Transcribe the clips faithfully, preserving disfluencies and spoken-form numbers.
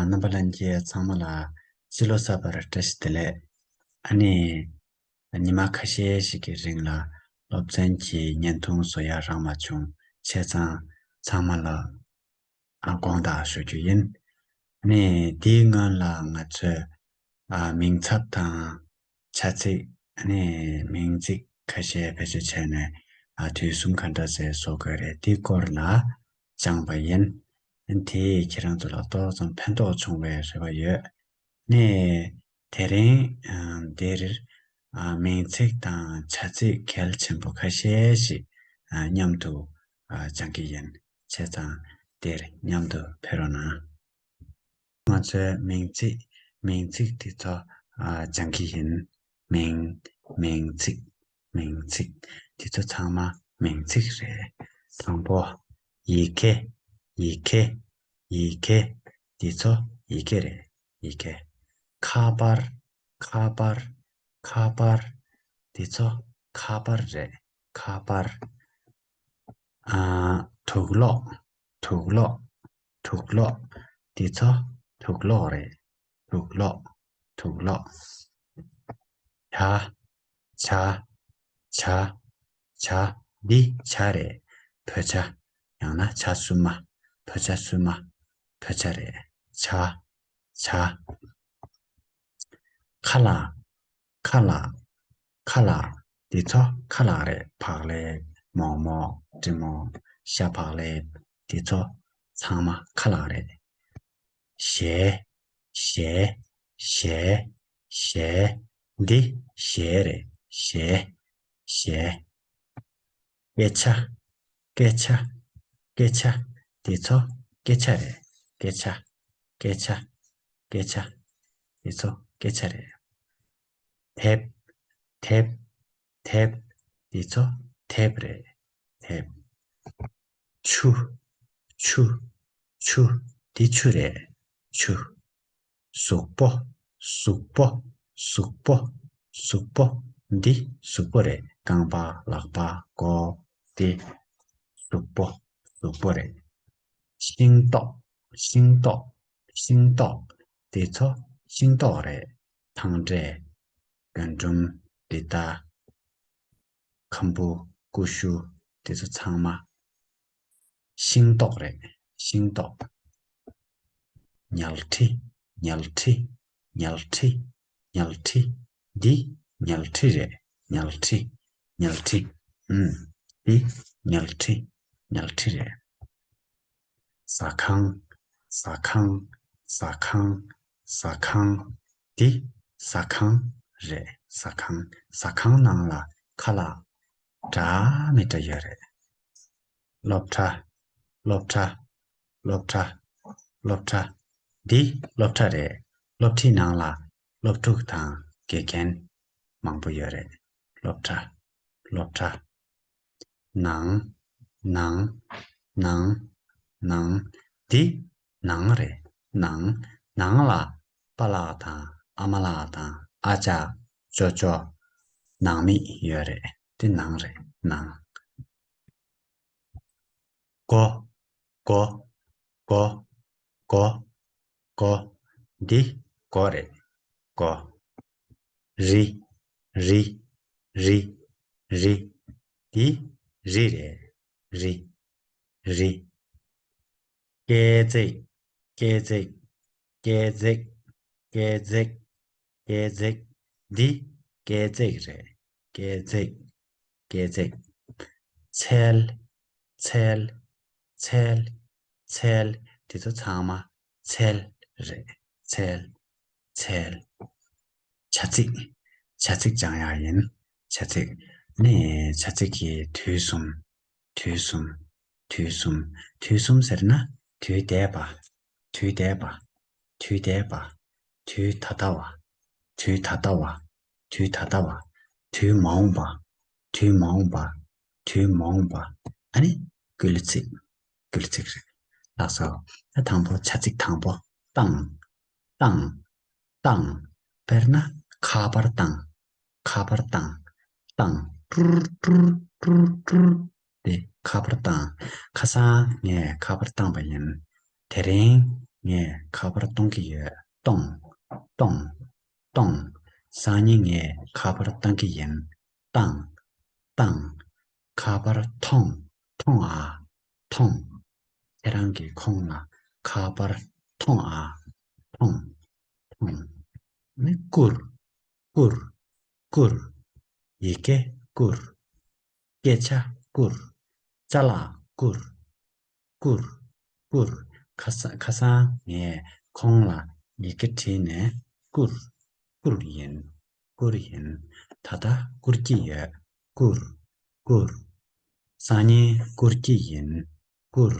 རྣམ་པ་ལྷན་རྒྱས་ཚང་མ་ལ་སྤྱི་ལོ་གསར་པར་བཀྲ་ཤིས་བདེ་ལེགས། ཨ་ནི། ཉི་མ་ཁ་ཤས་ཤིག་གི་རིང་ལ་སློབ་ཚན་གྱི་བརྙན་ཐུང་བཟོ་ཡ་རག་མ་བྱུང་། བྱས་ཙང་ཚང་མ་ལ་ཨ་དགོངས་དག་ཞུ་རྒྱུ་ཡིན། ནས་དེའི་སྔོན་ལ་ང་ཚོས་ཨ་མིང་ཚབ་དང་བྱ་ཚིག་ནས་མིང་ཚིག་ཁ་ཤས་བེད་སྤྱོད་བྱས་ནས་ཨ་དུས་གསུམ་ག་འདྲ་ཟེར་བཟོ་དགོས་རེད། དེའི་སྐོར་ལ་སྦྱངས་པ་ཡིན། དེས་ཁྱེད་རང་ཚོ་ལ་ཏོག་ཙམ་ཕན་ཐོགས་བྱུང་བའི་རེ་བ་ཡོད། ནས་དེ་རིང་ཨ་འདིར་ཨ་མིང་ཚིག་དང་བྱ་ཚིག་གལ་ཆེན་པོ་ཁ་ཤས་ཤིག་ཨ་མཉམ་དུ་ཨ་སྦྱང་གི་ཡིན། བྱས་ཙང་འདིར་མཉམ་དུ་ཕེབས་རོགས་གནང་། ང་ཚོའི་མིང་ཚིག་མིང་ཚིག་འདི་ཚོ་ཨ་སྦྱང་གི་ཡིན། མིང་། མིང་ཚིག་མིང་ཚིག་འདི་ཚོ་ཚང་མ་མིང་ཚིག་རེད། དང་པོ། ཡི་གེ་ཡི་གེ་ཡི་གེ་འདི་ཚོ་ཡི་གེ་རེད། ཡི་གེ་ཁ་པར། ཁ་པར། ཁ་པར། འདི་ཚོ་ཁ་པར་རེད། ཁ་པར། ཨ། དུག་ལོག་དུག་ལོག་དུག་ལོག་འདི་ཚོ་དུག་ལོག་རེད། དུག་ལོག་དུག་ལོག་བྱ། བྱ། བྱ། བྱ། འདི་བྱ་རེད། བོད་བྱ། ཡང་ན་བྱ་སུ་མ། བོད་བྱ་སུ་མ། བོད་བྱ་རེད། བྱ། བྱ། ཁ་ལག་ཁ་ལག་ཁ་ལག་འདི་ཚོ་ཁ་ལག་རེད། བག་ལེབ། མོག་མོག་འབྲི་མོག་ཤ་བག་ལེབ། འདི་ཚོ་ཚང་མ་ཁ་ལག་རེད། གཞས། གཞས། གཞས། གཞས། འདི་གཞས་རེད། གཞས། གཞས། སྐད་ཆ། སྐད་ཆ། སྐད་ཆ། འདི་ཚོ་སྐད་ཆ་རེད། སྐད་ཆ། སྐད་ཆ། སྐད་ཆ། འདི་ཚོ་སྐད་ཆ་རེད། དེབ། དེབ། དེབ། འདི་ཚོ་དེབ་རེད། དེབ། ཆུ། ཆུ། ཆུ། འདི་ཆུ་རེད། ཆུ། གཟུགས་པོ། གཟུགས་པོ། གཟུགས་པོ། གཟུགས་པོ། འདི་གཟུགས་པོ་རེད། རྐང་པ། ལག་པ། མགོ། འདི་གཟུགས་པོ། གཟུགས་པོ་རེད། ཤིང་ཏོག་ཤིང་ཏོག་ཤིང་ཏོག་འདི་ཚོ་ཤིང་ཏོག་རེད། ཐང་འབྲས། རྒུན་འབྲུམ། འབྲི་རྟ། ཁམ་བུ། ཀུ་ཤུ། དེ་ཚོ་ཚང་མ། ཤིང་ཏོག་རེད། ཤིང་ཏོག་ཉལ་ཁྲི། ཉལ་ཁྲི། ཉལ་ཁྲི། ཉལ་ཁྲི། འདི་ཉལ་ཁྲི་རེད། ཉལ་ཁྲི། ཉལ་ཁྲི། ཨུམ། འདི་ཉལ་ཁྲི། ཉལ་ཁྲི་རེད། ཟ་ཁང་། ཟ་ཁང་། ཟ་ཁང་། ཟ་ཁང་། འདི་ཟ་ཁང་རེད། ཟ་ཁང་། ཟ་ཁང་ནང་ལ་ཁ་ལག་འདྲ་མི་འདྲ་ཡོད་རེད། སློབ་གྲྭ། སློབ་གྲྭ། སློབ་གྲྭ། སློབ་གྲྭ། འདི་སློབ་གྲྭ་རེད། སློབ་གྲྭའི་ནང་ལ་སློབ་ཕྲུག་དང་དགེ་རྒན་མང་པོ་ཡོད་རེད། སློབ་གྲྭ། སློབ་གྲྭ། ནང་། ནང་། ནང་། ནང་། འདི་ནང་རེད། ནང་། ནང་ལ་པཱ་ལགས་དང་ཨ་མ་ལགས་དང་ཨ་ཅག་ཅོ་ཅོ་ནང་མི་ཡོད་རེད། འདི་ནང་རེད། ནང་། སྒོ། སྒོ། སྒོ། སྒོ། སྒོ། འདི་སྒོ་རེད། སྒོ། རི། རི། རི། རི། འདི་རི་རེད། རི། རི། སྐས་འཛེག་སྐས་འཛེག་སྐས་འཛེག་སྐས་འཛེག་སྐས་འཛེག་འདི་སྐས་འཛེག་རེད། སྐས་འཛེག་སྐས་འཛེག་ཚལ། ཚལ། ཚལ། ཚལ། འདི་ཚོ་ཚང་མ་ཚལ་རེད། ཚལ། ཚལ། བྱ་ཚིག་བྱ་ཚིག་སྦྱང་ཡག་ཡིན། བྱ་ཚིག་ནི་བྱ་ཚིག་གི་དུས་གསུམ། དུས་གསུམ། དུས་གསུམ། དུས་གསུམ་ཟེར་ན་དུས་འདས་པ། དུས་འདས་པ། དུས་འདས་པ། དུས་ད་ལྟ་བ། དུས་ད་ལྟ་བ། དུས་ད་ལྟ་བ། དུས་མ་འོངས་པ། དུས་མ་འོངས་པ། དུས་མ་འོངས་པ། ཨ་ནི་སྐུལ་ཚིག་སྐུལ་ཚིག་རེད། ལགས་སོ། ད་དང་པོ་བྱ་ཚིག་དང་པོ། བཏང་། བཏང་། བཏང་། དཔེར་ན་ཁ་པར་བཏང་། ཁ་པར་བཏང་། བཏང་། ཀྲུར་ཀྲུར་ཀྲུར་ཀྲུར། དེ་ཁ་པར་བཏང་། ཁ་སང་ངས་ཁ་པར་བཏང་པ་ཡིན། དེ་རིང་ ངས་ཁ་པར་གཏོང་གི་ཡོད། གཏོང་། གཏོང་། གཏོང་། སང་ཉིན་ངས་ཁ་པར་བཏང་གི་ཡིན། བཏང་། བཏང་། ཁ་པར་ཐོངས། ཐོངས་ཨ། ཐོངས། ཁྱེད་རང་གིས་ཁོང་ལ་ཁ་པར་ཐོངས་ཨ། ཐོངས། ཐོངས། ནི་བསྐུར། བསྐུར། བསྐུར། ཡི་གེ་བསྐུར། སྐད་ཆ་བསྐུར། ཅ་ལག་བསྐུར། བསྐུར། བསྐུར། ཁ་སང་ཁ་སང་ངས་ཁོང་ལ་ཡི་གེ་བྲིས་ནས་བསྐུར། བསྐུར་ཡིན། བསྐུར་ཡིན། ད་ལྟ་བསྐུར་གྱི་ཡོད། བསྐུར། བསྐུར། སང་ཉིན་བསྐུར་གྱི་ཡིན། བསྐུར།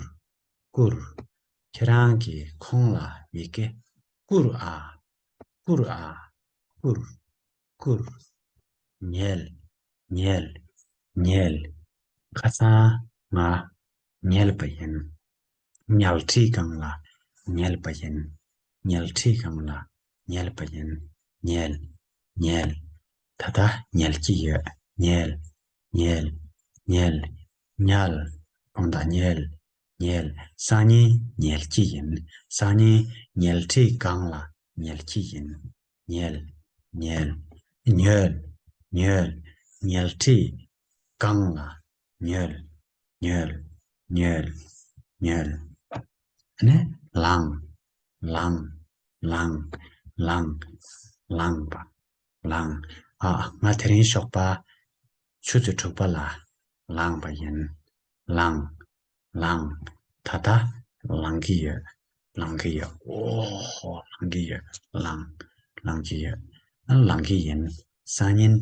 བསྐུར། ཁྱེད་རང་གིས་ཁོང་ལ་ཡི་གེ་བསྐུར་ཨ། བསྐུར་ཨ། བསྐུར། བསྐུར། ཉལ། ཉལ། ཉལ། ཁ་སང་ང་ཉལ་བ་ཡིན། ཉལ་ཁྲིའི་སྒང་ལ་ཉལ་བ་ཡིན། ཉལ་ཁྲིའི་སྒང་ལ་ཉལ་བ་ཡིན། ཉལ། ཉལ། ད་ལྟ་ཉལ་གྱི་ཡོད། ཉལ། ཉལ། ཉལ། ཉལ། དགོངས་དག་ཉལ། ཉལ། སང་ཉིན་ཉལ་གྱི་ཡིན། སང་ཉིན་ཉལ་ཁྲིའི་སྒང་ལ་ཉལ་གྱི་ཡིན། ཉལ། ཉལ། ཉོལ། ཉོལ། ཉལ་ཁྲིའི་སྒང་ལ་ཉོལ། ཉོལ། ཉོལ། ཉོལ། ཨ་ནི་ལངས། ལངས། ལངས། ལངས། ལངས་པ། ལངས། ཨ། ང་དེ་རིང་ཞོགས་པ་ཆུ་ཚོད་དྲུག་པ་ལ་ལངས་པ་ཡིན། ལངས། ལངས། ད་ལྟ་ལངས་ཀྱི་ཡོད། ལངས་ཀྱི་ཡོད། ཨོ་ཧོ། ལངས་ཀྱི་ཡོད། ལངས། ལངས་ཀྱི་ཡོད། ཨ། ལངས་ཀྱི་ཡིན། སང་ཉིན་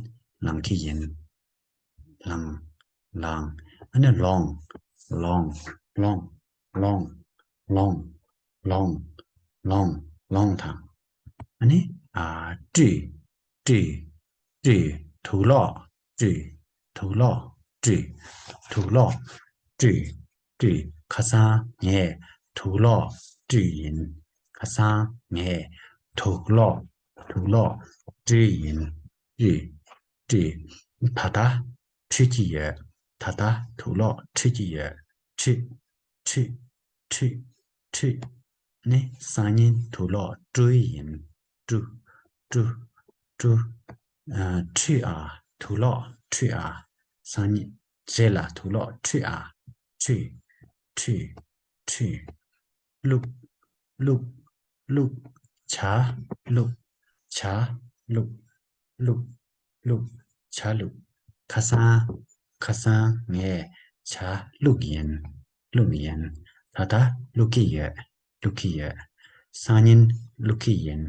ལངས་ཀྱི་ཡིན། ལངས། ལངས། ཨ་ནི་ལོངས། ལོངས། ལོངས། ལོངས། ལོངས། ལོངས། ལོངས། ལོངས་དང་། ཨ་ནི། ཨ། བཀྲུས། བཀྲུས། བཀྲུས། དུག་ལོག་བཀྲུས། དུག་ལོག་བཀྲུས། དུག་ལོག་བཀྲུས། བཀྲུས། ཁ་སང་ངས་དུག་ལོག་བཀྲུས་ཡིན། ཁ་སང་ངས་དུག་ལོག་དུག་ལོག་བཀྲུས་ཡིན། བཀྲུས། བཀྲུས། ད་ལྟ་འཁྲུད་ཀྱི་ཡོད། ད་ལྟ་དུག་ལོག་འཁྲུད་ཀྱི་ཡོད། འཁྲུད། འཁྲུད། འཁྲུད། འཁྲུད། ནི་སང་ཉིན་དུག་ལོག་བཀྲུ་ཡི་ཡིན། བཀྲུ། བཀྲུ། བཀྲུ། ཨ། འཁྲུད་ཨ། དུག་ལོག་འཁྲུད་ཨ། སང་ཉིན་རྗེས་ལ་དུག་ལོག་འཁྲུད་ཨ། འཁྲུད། འཁྲུད། འཁྲུད། བླུགས། བླུགས། བླུགས། ཇ་བླུགས། ཇ་བླུགས། བླུགས། བླུགས། ཇ་བླུགས། ཁ་སང་། ཁ་སང་ངས་ཇ་བླུགས་ཡིན། བླུགས་ཡིན། ད་ལྟ་བླུགས་ཀྱི་ཡོད། བླུགས་ཀྱི་ཡོད། སང་ཉིན་བླུགས་ཀྱི་ཡིན།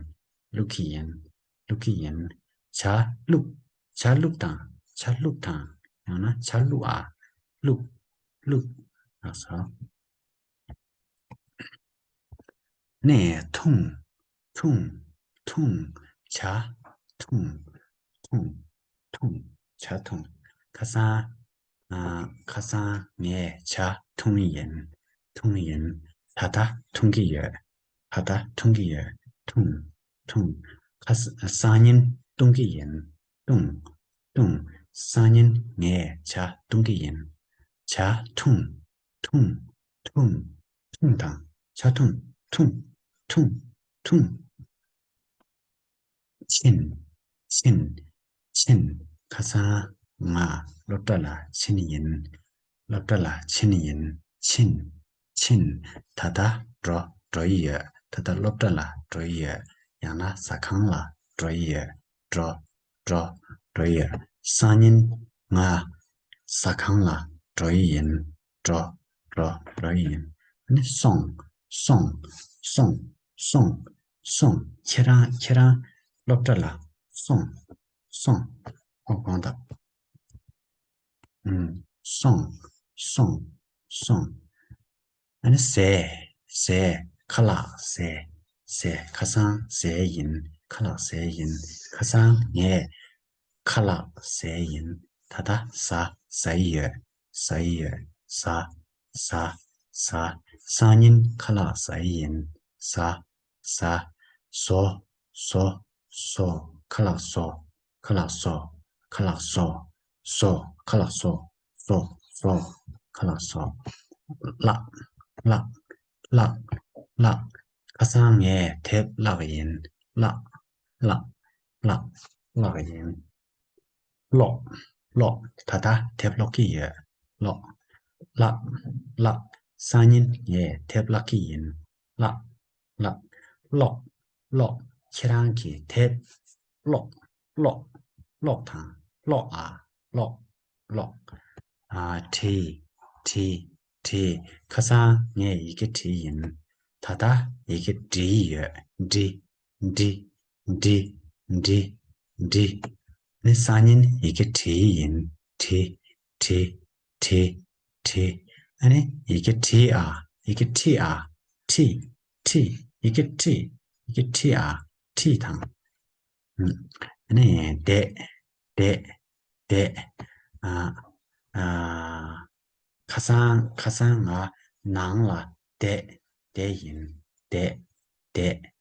བླུགས་ཀྱི་ཡིན། བླུགས་ཀྱི་ཡིན། ཇ་བླུགས། ཇ་བླུགས་དང་། ཇ་བླུགས་དང་། ཡང་ན་ཇ་བླུགས་ཨ། བླུགས། བླུགས། ལགས་སོ། ནས་འཐུང་། འཐུང་། འཐུང་། ཇ་འཐུང་། འཐུང་། འཐུང་། ཇ་འཐུང་། ཁ་སང་། ཨ། ཁ་སང་ངས་ཇ་འཐུང་ཡིན། འཐུང་ཡིན། ད་ལྟ་འཐུང་གི་ཡོད། ད་ལྟ་འཐུང་གི་ཡོད། འཐུང་། འཐུང་། ཁ་ས། སང་ཉིན་བཏུང་གི་ཡིན། བཏུང་། བཏུང་། སང་ཉིན་ངས་ཇ་བཏུང་གི་ཡིན། ཇ་འཐུང་། འཐུང་། འཐུང་། འཐུང་དང་། ཇ་འཐུང་། འཐུང་། འཐུང་། འཐུང་། ཕྱིན། ཕྱིན། ཕྱིན། ཁ་སང་ང་སློབ་གྲྭ་ལ་ཕྱིན་ཡིན། སློབ་གྲྭ་ལ་ཕྱིན་ཡིན། ཕྱིན། ཕྱིན། ད་ལྟ་འགྲོ། འགྲོ་ཡི་ཡོད། ད་ལྟ་སློབ་གྲྭ་ལ་འགྲོ་ཡི་ཡོད། ཡང་ན་ཟ་ཁང་ལ་འགྲོ་ཡི་ཡོད། འགྲོ། འགྲོ། འགྲོ་ཡི་ཡོད། སང་ཉིན་ང་ཟ་ཁང་ལ་འགྲོ་ཡི་ཡིན། འགྲོ། འགྲོ། འགྲོ་ཡི་ཡིན། ཨ་ནི་སོང་། སོང་། སོང་། སོང་། སོང་། ཁྱེད་རང་། ཁྱེད་རང་སློབ་གྲྭ་ལ་སོང་། སོང་། ཨོ། དགོངས་དག་ཨུམ། སོང་། སོང་། སོང་། ཨ་ནི་ཟས། ཟས། ཁ་ལག་ཟས། ཟས། ཁ་སང་ཟས་ཡིན། ཁ་ལག་ཟས་ཡིན། ཁ་སང་ངས་ཁ་ལག་ཟས་ཡིན། ད་ལྟ་ཟ། ཟ་ཡི་ཡོད། ཟ་ཡི་ཡོད། ཟ། ཟ། ཟ། སང་ཉིན་ཁ་ལག་ཟ་ཡི་ཡིན། ཟ། ཟ། ཟོ། ཟོ། ཟོ། ཁ་ལག་ཟོ། ཁ་ལག་ཟོ། ཁ་ལག་ཟོ། ཟོ། ཁ་ལག་ཟོ། ཟོ། ཟོ། ཁ་ལག་ཟོ། བཀླགས། བཀླགས། བཀླགས། བཀླགས། ཁ་སང་ངས་དེབ་བཀླགས་ཡིན། བཀླགས། བཀླགས། བཀླགས། བཀླགས་ཡིན། ཀློག་ཀློག་ད་ལྟ་དེབ་ཀློག་གི་ཡོད། ཀློག་བཀླགས། བཀླགས། སང་ཉིན་ངས་དེབ་བཀླག་གི་ཡིན། བཀླགས། བཀླགས། ཀློག་ཀློག་ཁྱེད་རང་གིས་དེབ་ཀློག་ཀློག་ཀློག་དང་། ཀློག་ཨ། ཀློག་ཀློག་ཨ། བྲིས། བྲིས། བྲིས། ཁ་སང་ངས་ཡི་གེ་བྲིས་ཡིན། ད་ལྟ་ཡི་གེ་འབྲི་ཡི་ཡོད། འབྲི། འབྲི། འབྲི། འབྲི། འབྲི། ནི་སང་ཉིན་ཡི་གེ་བྲི་ཡི་ཡིན། བྲི། བྲི། བྲི། བྲི། ཨ་ནི་ཡི་གེ་བྲི་ཨ། ཡི་གེ་བྲི་ཨ། བྲི། བྲི། ཡི་གེ་བྲི། ཡི་གེ་བྲི་ཨ། བྲི་དང་། ཨ་ནི་བསྡད། བསྡད། བསྡད། ཨ། ཨ། ཁ་སང་། ཁ་སང་ང་ནང་ལ་བསྡད། བསྡད་ཡིན། བསྡད། བསྡད།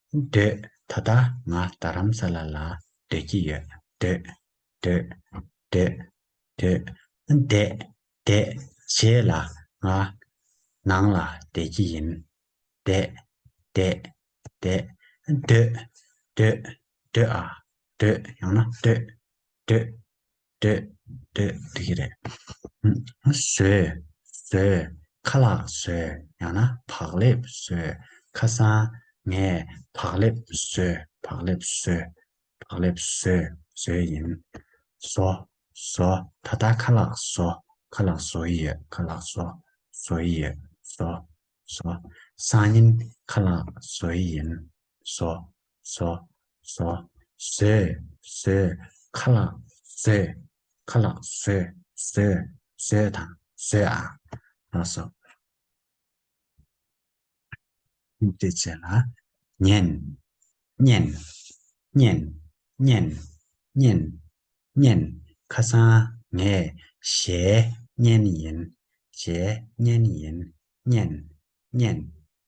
སྡོད། ད་ལྟ་ང་རྡ་རམ་ས་ལ་ལ་སྡོད་ཀྱི་ཡོད། སྡོད། སྡོད། སྡོད། སྡོད། བསྡད། བསྡད། རྗེས་ལ་ང་ནང་ལ་བསྡད་ཀྱི་ཡིན། བསྡད། བསྡད། བསྡད། སྡོད། སྡོད། སྡོད་ཨ། སྡོད། ཡང་ན་སྡོད། སྡོད། སྡོད། སྡོད་འགྲིག་གི་རེད། བཟོས། བཟོས། ཁ་ལག་བཟོས། ཡང་ན་བག་ལེབ་བཟོས། ཁ་སང་ངས་བག་ལེབ་བཟོས། བག་ལེབ་བཟོས། བག་ལེབ་བཟོས། བཟོས་ཡིན། བཟོ། བཟོ། ད་ལྟ་ཁ་ལག་བཟོ། ཁ་ལག་བཟོ་ཡི་ཡོད། ཁ་ལག་བཟོ། བཟོ་ཡི་ཡོད། བཟོ། བཟོ། སང་ཉིན་ཁ་ལག་བཟོ་ཡི་ཡིན། བཟོ། བཟོ། བཟོ། བཟོས། བཟོས། ཁ་ལག་བཟོས། ཁ་ལག་བཟོས། བཟོས། བཟོས་དང་། བཟོས་ཨ། ལགས་སོ། དེ་རྗེས་ལ། ཉན། ཉན། ཉན། ཉན། ཉན། ཉན། ཁ་སང་ངས་གཞས་ཉན་ཡིན། གཞས་ཉན་ཡིན། ཉན། ཉན།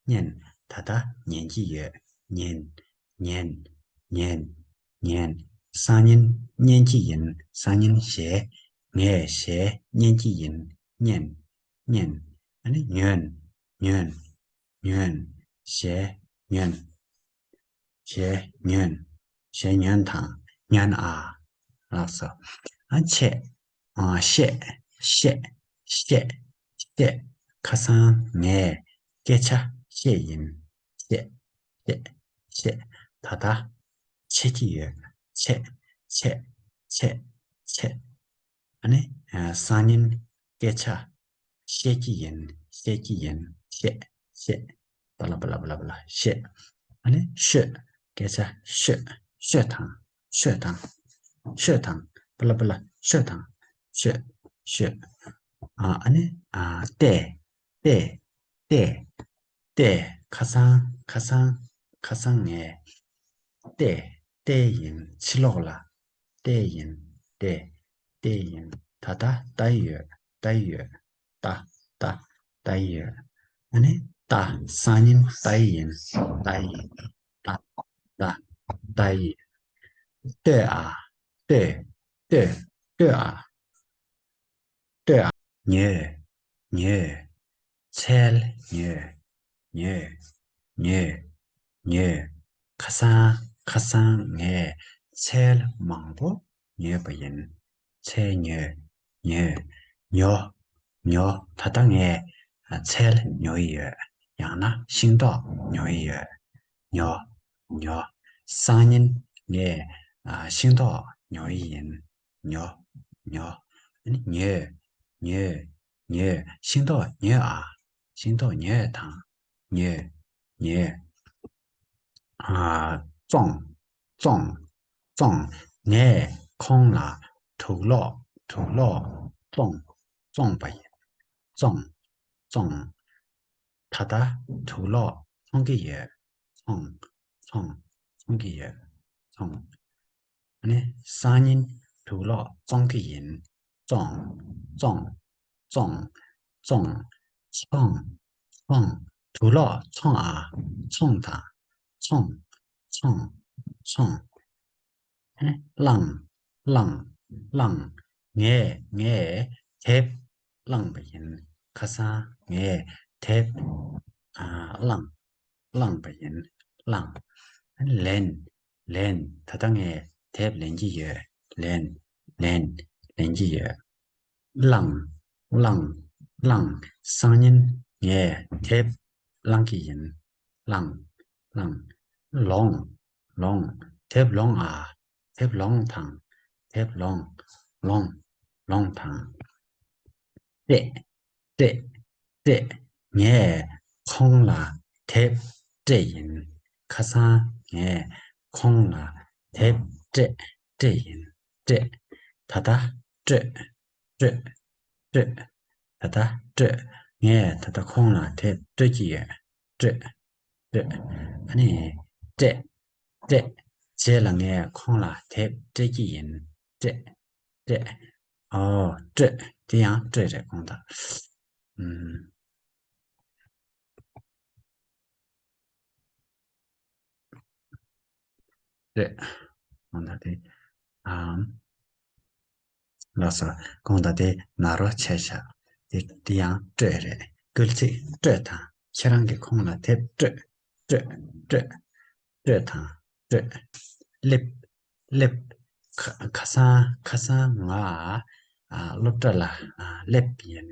ཉན། ད་ལྟ་ཉན་གྱི་ཡོད། ཉན། ཉན། ཉན། ཉན། སང་ཉིན་ཉན་གྱི་ཡིན། སང་ཉིན་གཞས། ངས་གཞས་ཉན་གྱི་ཡིན། ཉན། ཉན། ཨ་ནི་ཉོན། ཉོན། ཉོན། གཞས་ཉོན། གཞས་ཉོན། གཞས་ཉོན་དང་། ཉོན་ཨ། ལགས་སོ། ཨ་ཆད། ཨ་བཤད། བཤད། བཤད། བཤད། ཁ་སང་ངས་སྐད་ཆ་བཤད་ཡིན། བཤད། བཤད། བཤད། ད་ལྟ་འཆད་ཀྱི་ཡོད། འཆད། འཆད། འཆད། འཆད། ཨ་ནི། ཨ། སང་ཉིན་སྐད་ཆ་བཤད་ཀྱི་ཡིན། བཤད་ཀྱི་ཡིན། བཤད། བཤད། པ་ལ་པ་ལ་པ་ལ་པ་ལ། བཤད། ཨ་ནི་ཤོད། སྐད་ཆ་ཤོད། ཤོད་དང་། ཤོད་དང་། ཤོད་དང་། པ་ལ་པ་ལ། ཤོད་དང་། ཤོད། ཤོད། ཨ། ཨ་ནི། ཨ། བལྟས། བལྟས། བལྟས། བལྟས། ཁ་སང་། ཁ་སང་། ཁ་སང་ངས་བལྟས། བལྟས་ཡིན། ཕྱི་ལོགས་ལ་བལྟས་ཡིན། བལྟས། བལྟས་ཡིན། ད་ལྟ་ལྟ་ཡི་ཡོད། ལྟ་ཡི་ཡོད། ལྟ། ལྟ། ལྟ་ཡི་ཡོད། ཨ་ནི་ལྟ། སང་ཉིན་ལྟ་ཡི་ཡིན། ལྟ་ཡི། ལྟ། ལྟ། ལྟ་ཡི། ལྟོས་ཨ། ལྟོས། ལྟོས། ལྟོས་ཨ། ལྟོས་ཨ། ཉོས། ཉོས། ཚལ་ཉོས། ཉོས། ཉོས། ཉོས། ཁ་སང་། ཁ་སང་ངས་ཚལ་མང་པོ་ཉོས་པ་ཡིན། ཚལ་ཉོས། ཉོས། ཉོ། ཉོ། ད་ལྟ་ངས་ཚལ་ཉོ་ཡི་ཡོད། ཡང་ན་ཤིང་ཏོག་ཉོ་ཡི་ཡོད། ཉོ། ཉོ། སང་ཉིན་ངས་ཤིང་ཏོག་ཉོ་ཡི་ཡིན། ཉོ། ཉོ། ཨ་ནི་ཉོས། ཉོས། ཉོས། ཤིང་ཏོག་ཉོས་ཨ། ཤིང་ཏོག་ཉོས་དང་། ཉོས། ཉོས། ཨ། བཙོང་། བཙོང་། བཙོང་། ངས་ཁོང་ལ་དུག་ལོག་དུག་ལོག་བཙོང་། བཙོང་པ་ཡིན། བཙོང་། བཙོང་། ད་ལྟ་དུག་ལོག་འཚོང་གི་ཡོད། འཚོང་། འཚོང་། འཚོང་གི་ཡོད། འཚོང་། ཨ་ནི་སང་ཉིན་དུག་ལོག་བཙོང་གི་ཡིན། བཙོང་། བཙོང་། བཙོང་། བཙོང་། འཚོང་། འཚོང་། དུག་ལོག་འཚོང་ཨ། འཚོང་དང་། འཚོང་། འཚོང་། འཚོང་། ཨ་ནི་བླངས། བླངས། བླངས། ངས། ངས་དེབ་བླངས་པ་ཡིན། ཁ་སང་ངས་དེབ་ཨ་བླངས། བླངས་པ་ཡིན། བླངས། ལེན། ལེན། ད་ལྟ་ངས་དེབ་ལེན་གྱི་ཡོད། ལེན། ལེན། ལེན་གྱི་ཡོད། བླངས། བླངས། བླངས། སང་ཉིན་ངས་དེབ་བླང་གི་ཡིན། བླངས། བླངས། ལོངས། ལོངས། དེབ་ལོངས་ཨ། དེབ་ལོངས་དང་། དེབ་ལོངས། ལོངས། ལོངས་དང་། སྤྲད། སྤྲད། སྤྲད། ངས་ཁོང་ལ་དེབ་སྤྲད་ཡིན། ཁ་སང་ངས་ཁོང་ལ་དེབ་སྤྲད། སྤྲད་ཡིན། སྤྲད། ད་ལྟ་སྤྲོད། སྤྲོད། སྤྲོད། ད་ལྟ་སྤྲོད། ངས་ད་ལྟ་ཁོང་ལ་དེབ་སྤྲོད་ཀྱི་ཡོད། སྤྲོད། སྤྲོད། ཨ་ནི། སྤྲད། སྤྲད། རྗེས་ལ་ངས་ཁོང་ལ་དེབ་སྤྲད་ཀྱི་ཡིན། སྤྲད། སྤྲད། ཨོ། སྤྲོད། དེ་ཡང་སྤྲོད་རེད་དགོངས་དག་ཨུམ། སྤྲོད། དགོངས་དག་དེ། ཨམ། ལགས་སོ། དགོངས་དག་དེ་ན་རོ་ཆད་བཞག་དེ་དེ་ཡང་སྤྲོད་རེད། སྐུལ་ཚིག་སྤྲོད་དང་། ཁྱེད་རང་གིས་ཁོང་ལ་དེབ་སྤྲོད། སྤྲོད། སྤྲོད། སྤྲོད་དང་། སྤྲོད། སླེབས། སླེབས། ཁ་ཁ་སང་ཁ་སང་ང་ཨ་སློབ་གྲྭ་ལ་ཨ་སླེབས་ཡིན།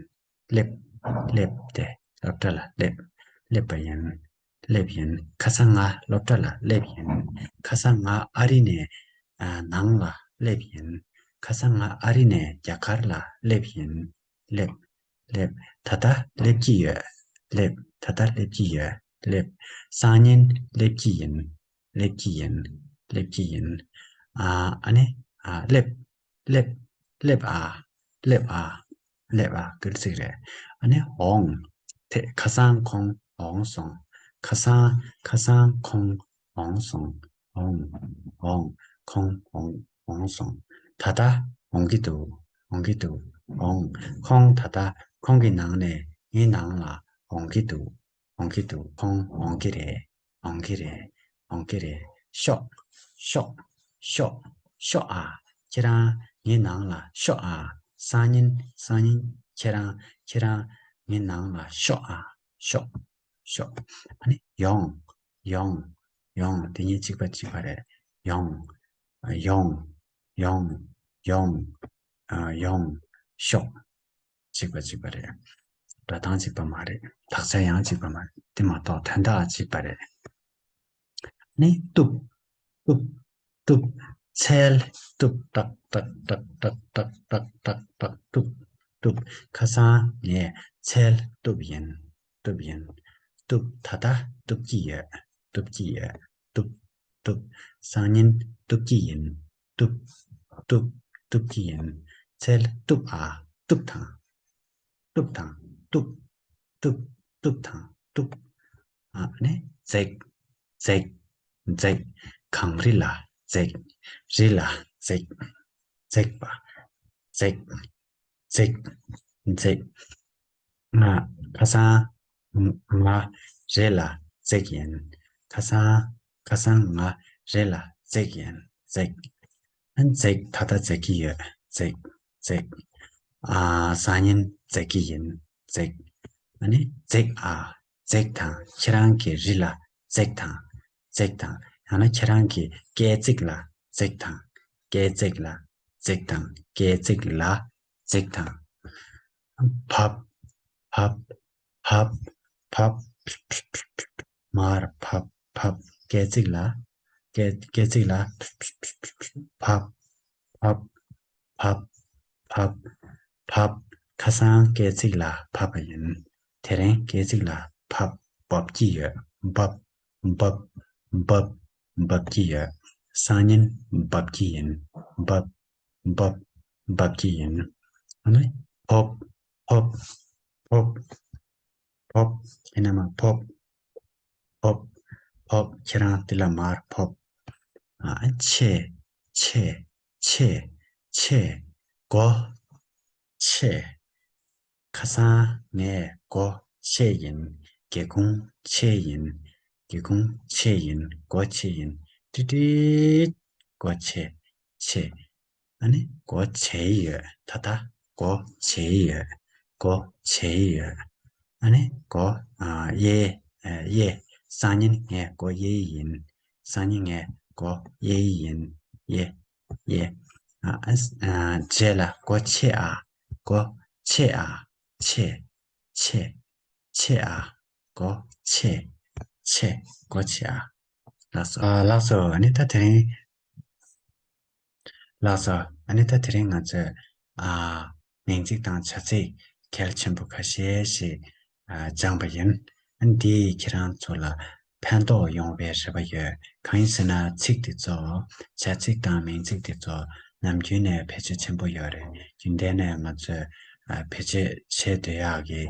སླེབས། སླེབས་ཏེ་སློབ་གྲྭ་ལ་སླེབས། སླེབས་པ་ཡིན། སླེབས་ཡིན། ཁ་སང་ང་སློབ་གྲྭ་ལ་སླེབས་ཡིན། ཁ་སང་ང་ཨ་རི་ནས་ཨ་ནང་ལ་སླེབས་ཡིན། ཁ་སང་ང་ཨ་རི་ནས་རྒྱ་གར་ལ་སླེབས་ཡིན། སླེབས། སླེབས། ད་ལྟ་སླེབས་ཀྱི་ཡོད། སླེབས། ད་ལྟ་སླེབས་ཀྱི་ཡོད། སླེབས། སང་ཉིན་སླེབས་ཀྱི་ཡིན། སླེབས་ཀྱི་ཡིན། སླེབས་ཀྱི་ཡིན། ཨ། ཨ་ནི། ཨ། སླེབས། སླེབས། སླེབས་ཨ། སླེབས་ཨ། སླེབས་ཨ། སྐུལ་ཚིག་རེད། ཨ་ནི་འོང་། དེ་ཁ་སང་ཁོང་འོང་སོང་། ཁ་སང་ཁ་སང་ཁོང་འོང་སོང་། འོང་། འོང་། ཁོང་འོང་འོང་སོང་། ད་ལྟ་འོང་གི་འདུག་འོང་གི་འདུག་འོང་། ཁོང་ད་ལྟ་ཁོང་གི་ནང་ནས་ངའི་ནང་ལ་འོང་གི་འདུག་འོང་གི་འདུག་ཁོང་འོང་གི་རེད། འོང་གི་རེད། འོང་གི་རེད། ཤོག་ཤོག་ཤོག་ཤོག་ཨ། ཁྱེད་རང་ངའི་ནང་ལ་ཤོག་ཨ། སང་ཉིན་སང་ཉིན་ཁྱེད་རང་ཁྱེད་རང་ངའི་ནང་ལ་ཤོག་ཨ། ཤོག་ཤོག་ཨ་ནི་ཡོང་། ཡོང་། ཡོང་། དེ་གཉིས་གཅིག་པ་གཅིག་པ་རེད། ཡོང་། ཡོང་། ཡོང་། ཡོང་། ཨ། ཡོང་། ཤོག་གཅིག་པ་གཅིག་པ་རེད། སྒྲ་གདངས་གཅིག་པ་མ་རེད། དག་ཆ་ཡང་གཅིག་པ་མ་རེད། དེ་མ་གཏོགས་དོན་དག་གཅིག་པ་རེད། ནི་གཏུབ། གཏུབ། གཏུབ། ཚལ་གཏུབ། ཏག་ཏག་ཏག་ཏག་ཏག་ཏག་ཏག་ཏག་གཏུབ། གཏུབ། ཁ་སང་ངས་ཚལ་གཏུབ་ཡིན། གཏུབ་ཡིན། གཏུབ། ད་ལྟ་གཏུབ་ཀྱི་ཡོད། གཏུབ་ཀྱི་ཡོད། གཏུབ། གཏུབ། སང་ཉིན་གཏུབ་ཀྱི་ཡིན། གཏུབ། གཏུབ། གཏུབ་ཀྱི་ཡིན། ཚལ་གཏུབ་ཨ། གཏུབ་དང་། གཏུབ་དང་། གཏུབ། གཏུབ། གཏུབ་དང་། གཏུབ། ཨ་ནི་འཛེགས། འཛེགས། འཛེགས། གངས་རི་ལ་འཛེགས། རི་ལ་འཛེགས། འཛེགས་པ། འཛེགས། འཛེགས། འཛེགས། ང་ཁ་སང་ང་རི་ལ་འཛེགས་ཡིན། ཁ་སང་ཁ་སང་ང་རི་ལ་འཛེགས་ཡིན། འཛེགས། ཨ་འཛེགས། ད་ལྟ་འཛེགས་ཀྱི་ཡོད། འཛེགས། འཛེགས། ཨ། སང་ཉིན་འཛེགས་ཀྱི་ཡིན། འཛེགས། ཨ་ནི་འཛེགས་ཨ། འཛེགས་དང་། ཁྱེད་རང་གི་རི་ལ་འཛེགས་དང་། འཛེགས་དང་། ཡང་ན་ཁྱེད་རང་གི་སྐས་འཛེགས་ལ་འཛེགས་དང་། སྐས་འཛེགས་ལ་འཛེགས་དང་། སྐས་འཛེགས་ལ་འཛེགས་དང་། བབས། བབས། བབས། བབས། མར་བབས། བབས། སྐས་འཛེགས་ལ། སྐས་སྐས་འཛེགས་ལ། བབས། བབས། བབས། བབས། བབས། ཁ་སང་སྐས་འཛེགས་ལ་བབས་པ་ཡིན། དེ་རིང་སྐས་འཛེགས་ལ་བབས། འབབ་ཀྱི་ཡོད། འབབ། འབབ། འབབ། འབབ་ཀྱི་ཡོད། སང་ཉིན་འབབ་ཀྱི་ཡིན། འབབ། འབབ། འབབ་ཀྱི་ཡིན། ཨ་ནི་ཕོབ། ཕོབ། ཕོབ། ཕོབ། ཁྱེད་རྣམ་པ་ཕོབ། ཕོབ། ཕོབ། ཁྱེད་རང་འདི་ལ་མར་ཕོབ། ཨ། ཆེ། ཆེ། ཆེ། ཆེ། སྒོ་ཕྱེ། ཁ་སང་ངས་སྒོ་ཕྱེ་ཡིན། སྒེའུ་ཁུང་ཕྱེ་ཡིན། སྒེའུ་ཁུང་ཕྱེ་ཡིན། སྒོ་ཕྱེ་ཡིན། ཏི་ཏི། སྒོ་ཕྱེ། ཕྱེ། ཨ་ནི་སྒོ་ཕྱེ་ཡོད། ད་ལྟ་སྒོ་ཕྱེ་ཡོད། སྒོ་ཕྱེ་ཡོད། ཨ་ནི་སྒོ། ཨ། གཡས། ཨ། གཡས། སང་ཉིན་ངས་སྒོ་དབྱེ་ཡི་ཡིན། སང་ཉིན་ངས་སྒོ་དབྱེ་ཡི་ཡིན། དབྱེ། དབྱེ། ཨ། ཨ། ཨ། རྗེས་ལ་སྒོ་ཕྱེ་ཨ། སྒོ་ཕྱེ་ཨ། ཕྱེ། ཕྱེ། ཕྱེ་ཨ། སྒོ་ཕྱེ། ཕྱེ། སྒོ་ཕྱེ་ཨ། ལགས་སོ། ཨ། ལགས་སོ། ཨ་ནི་ད་དེ་རིང་། ལགས་སོ། ཨ་ནི་ད་དེ་རིང་ང་ཚོས། ཨ། མིང་ཚིག་དང་བྱ་ཚིག་གལ་ཆེན་པོ་ཁ་ཤས་ཤིག་ཨ། སྦྱངས་པ་ཡིན། ཨ་ནི་འདིས་ཁྱེད་རང་ཚོ་ལ་ཕན་ཐོགས་ཡོང་བའི་རེ་བ་ཡོད། གང་ཡིན་ཟེར་ན་ཚིག་འདི་ཚོ། བྱ་ཚིག་དང་མིང་ཚིག་འདི་ཚོ་ནམ་རྒྱུན་ནས་བེད་སྤྱོད་ཆེན་པོ་ཡོད་རེད། རྒྱུན་ལྡན་ནས་ང་ཚོས། ཨ། བེད་སྤྱོད་བྱེད་སྡོད་ཡག་གི།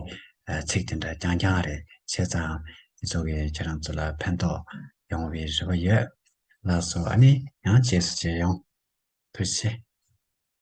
ཨ། ཚིག་དེ་འདྲ་རྐྱང་རྐྱང་རེད། བྱས་ཙང་འདི་ཚོ་གིས་ཁྱེད་རང་ཚོ་ལ་ཕན་ཐོགས་ཡོང་བའི་རེ་བ་ཡོད། ལགས་སོ། ཨ་ནི་ཡང་རྗེས་སུ་མཇལ་ཡོང་། ཐུགས་རྗེ་ཆེ།